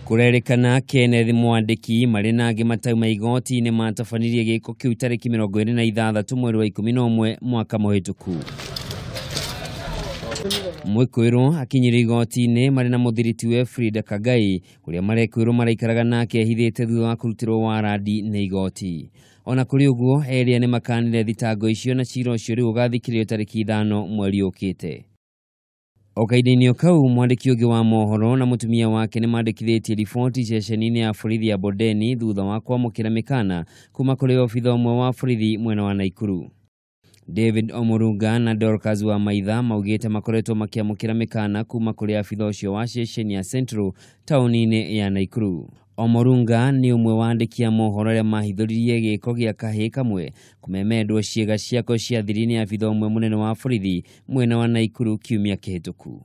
Kũrerĩkana Kenneth Mwandĩki marĩ na angĩ matauma igoti-inĩ matabanirie gĩko kĩu tarĩki 26 mweri wa 11 mwaka mũhĩtũku. Mwĩkũĩrwo akinyire igoti-inĩ marĩ na mũthiriti we Frida Kagai ũrĩa marekwĩrwo maraikaraga nake ehithĩte thutha wa kũrutĩrwo warandi nĩ igoti. Ona kũrĩ ũguo erĩ nĩ makanire thitango icio na cira ũcio rĩu ũgathikĩrĩrio tarĩki 5 mweri ũkĩte. O kahinda-inĩ o kau mwandĩki ũngĩ wa mohoro na mũtumia wake nĩ mandĩkithĩtie riboti ceceni-inĩ ya borithi ya Bondeni thutha wa kwamũkĩra mĩkana kuma kũrĩ obitha ũmwe wa borithi mwena wa Naikuru. David Omurunga na Dorcas wa Maitha maugĩte makoretwo makĩamũkĩra mĩkana kuma kũrĩ abitha ũcio wa ceceni ya Central taũni-inĩ ya Naikuru. Omorunga nĩ ũmwe wa andĩki a mohoro arĩa mahithũririe gĩko gĩa kahĩĩ kamwe kũmemendwo ciĩga ciako cia thiri nĩ abitha ũmwe mũnene wa borithi mwena wa Naikuru kiumia kĩhĩtũku.